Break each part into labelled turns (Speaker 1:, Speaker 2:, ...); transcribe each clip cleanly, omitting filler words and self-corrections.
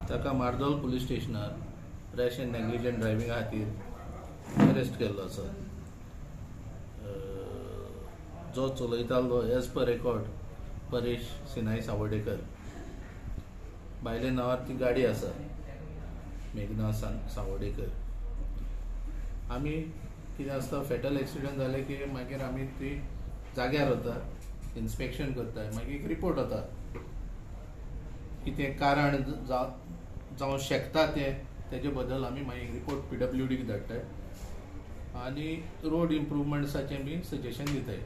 Speaker 1: ताका मार्दोल पुलीस स्टेशनार rash and नेग्लिजंट ड्रायव्हिंगा खातीर अरेस्ट केल्लो आसा. जो चलयतालो as per record Paresh Sinai Savadekar, बायले नांवार ती गाडी आसा, मेघना सावर्डेकर. आमी कितें आसता, फेटल एक्सिडंट जाले की मागीर आमी ती जाग्यार वता, इन्स्पेक्शन करता, मागीर एक रिपोर्ट वता कितें कारण जावं शकता तें, तेजे बद्दल आमी मागीर रिपोर्ट PWDक धाडटाय आनी रोड इम्प्रुवमेंट्साचें बी सजेशन दिताय.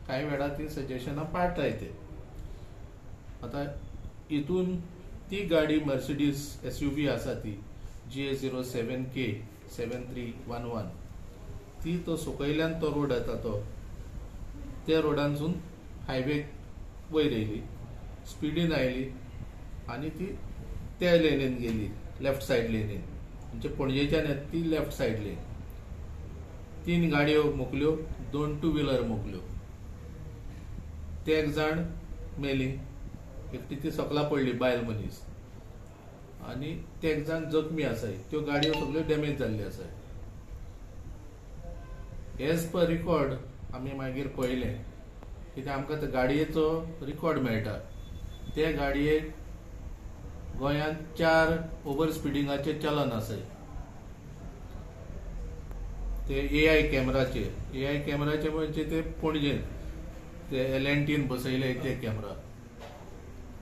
Speaker 1: कांय वेळार ती सजेशनां पाळटाय ते. आतां हितून ती गाडी मर्सिडीज SUV आसा ती GA 07 K 7311, ती तो सकयल्यान तो रोड येता तो त्या रोडानसून हायवे वयर येयली, स्पिडीन आयली आनी ती त्या लेनीन गेली, लेफ्ट सायड लेनीन, म्हणजे पणजेच्यान येता ती लेफ्ट सायड लेन. 3 गाडयो मोकल्यो, 2 टू व्हिलर मोकल्यो. ते एक जाण मेली, एकटी ती सकला पडली बायल मनीस, आनी ते एक जाण जखमी आसाय. त्यो गाडयो सगळ्यो डॅमेज जाल्ल्यो आसाय. एज पर रिकॉर्ड आमी मागीर पळयलें कित्याक आमकां त्या गाडयेचो रिकॉर्ड मेळटा. ते गाडयेक गोंयांत 4 ओवर स्पिडिंगाचे चलन आसाय. ते AI कॅमेराचे, AI कॅमेराचे म्हणजे ते पणजेन ते LNTन बसयले ते कॅमेरा,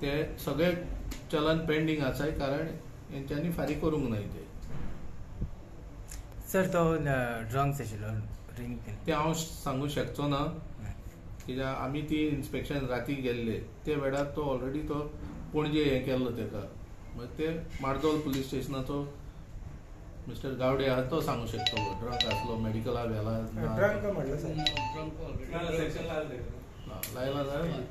Speaker 1: ते सगळे चलन पेंडींग आसाय कारण हेंच्यांनी फारीक करूंक नाय ते.
Speaker 2: सर तो ड्रंक्स आशिल्लो
Speaker 1: ते हांव सांगू शकचो ना कित्याक आमी ती इन्स्पेक्शन राती गेल्ले ते वेळार तो ऑलरेडी तो पणजे हें केल्लो तेका. मागीर ते मार्दोल पुलीस स्टेशनाचो मिस्टर गावडे आहा तो सांगू शकतलो ड्रंक आसलो, मेडिकला व्हेला, लायला जाल्यार.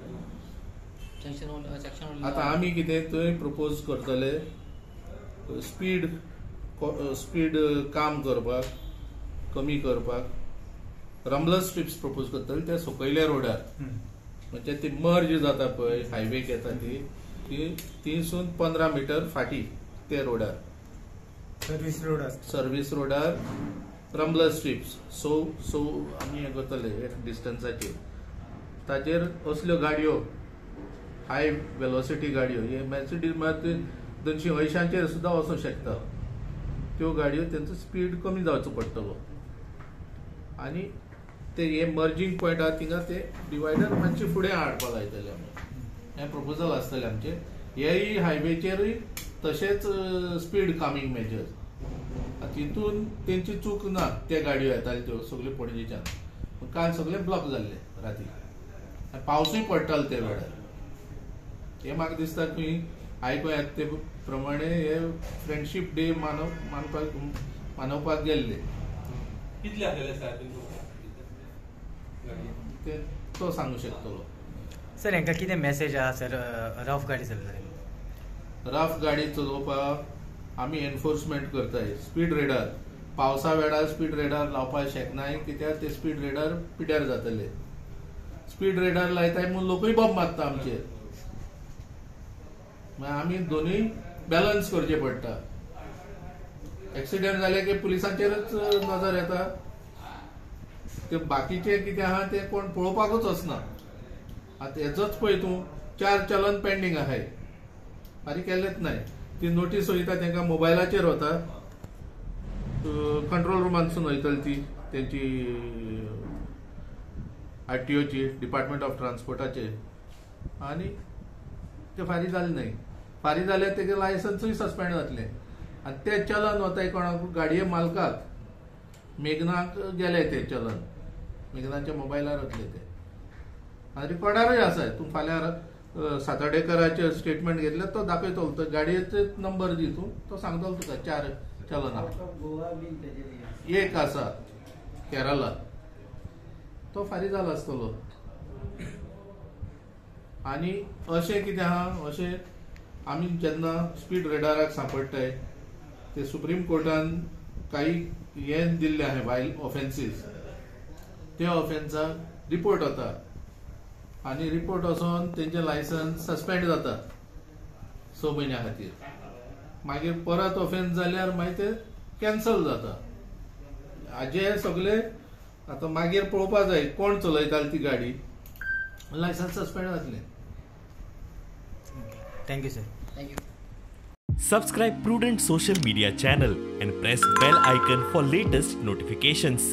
Speaker 1: आतां आमी कितें थंय प्रपोज करतले, स्पीड स्पीड काम करपाक, कमी करपाक रम्बलर स्ट्रिप्स प्रपोज करतले त्या सकयल्या रोडार, म्हणजे ती मर्ज जाता पळय हायवेक येता ती 3 15 मिटर फाटी ते रोडार,
Speaker 2: सर्वीस रोड,
Speaker 1: सर्वीस रोडार रम्बलर स्ट्रिप्स सो सो आमी हें करतले एक डिस्टन्साचेर. ताचेर असल्यो गाडयो, हाय वेलोसिटी गाडयो, हे मर्सिडीज मात 280 सुद्दां वचूंक शकता, त्यो गाडयो तेंचो स्पीड कमी जावचो पडटलो. आनी ते हे मर्जींग पॉयंट आहा थिंगा ते डिवायडर मातशे फुडें हाडपाक लायतले आमी, हें प्रपोजल आसतलें आमचें. हेय हायवेचेरूय तशेंच स्पीड कामींग मेजर्स, तितून तेंची चूक ना. ते गाडयो येताल्यो त्यो सगल्यो पणजेच्यान, काल सगळे ब्लॉक जाल्ले राती, पावसूय पडटालो ते वेळार. हे म्हाका दिसता खंय आयको येता ते प्रमाणे हे फ्रेंडशीप डे मानोवपाक गेल्ले.
Speaker 3: कितले आसलेले साहेब
Speaker 1: ते तो सांगू शकतलो.
Speaker 2: सर हेंका कितें मेसेज आहा सर रफ गाडी चलयता?
Speaker 1: रफ गाडी चलोवपाक आमी एनफोर्समेंट करताय. स्पीड रेडार पावसा वेळार स्पीड रेडार लावपाक शकनाय कित्याक ते स्पीड रेडार पिड्यार जातले. स्पीड रेडार लायताय म्हूण लोकूय बॉम्ब मारता आमचेर, मागीर आमी दोनूय बॅलन्स करचे पडटा. एक्सिडंट जाले की पुलिसांचेरच नजर येता, ते बाकीचे कितें आहा ते कोण पळोवपाकूच वचना. आतां हेजोच पळय तूं 4 चलन पेंडींग आहाय, फारीक केल्लेच नाय. ती नोटीस वयता तांकां मोबायलाचेर वता, कंट्रोल रुमांतसून वयतली ती तेंची RTOची, डिपार्टमेंट ऑफ ट्रान्सपोर्टाचे, आनी ते फारीक जाले न्हय. फारीक जाल्यार तेगे लायसन्सूय सस्पेंड जातलें. आनी तें चलन वताय कोणाक, गाडये मालकाक, मेघनाक गेले ते चलन, मेघनाच्या मोबायलार वतले ते. आनी रिकॉर्डारूय आसा, तूं फाल्यां सातार्डेकराचें स्टेटमेंट घेतलें तो दाखयतलो, तो गाडयेचे नंबर दी तूं, तो सांगतलो तुका 4 चलना. एक आसा केरला, तो फारीक जाला आसतलो. आनी अशें कितें आहा, अशें आमी जेन्ना स्पीड रेडाराक सांपडटाय ते सुप्रीम कोर्टान काही हें दिल्लें आहा वायल ऑफेन्सीस, त्या ऑफेन्साक रिपोर्ट वता आनी रिपोर्ट वचोन तेंचें लायसन्स सस्पेंड जाता 6 म्हयन्या खातीर. मागीर परत ऑफेन्स जाल्यार मागीर ते कॅन्सल जाता. हाजे सगळे आतां मागीर पळोवपा जाय कोण चलयताले ती गाडी, लायसन्स सस्पेंड जातलें.
Speaker 2: Thank you sir.
Speaker 4: Thank you.
Speaker 5: Subscribe Prudent social media channel and press bell icon for latest notifications.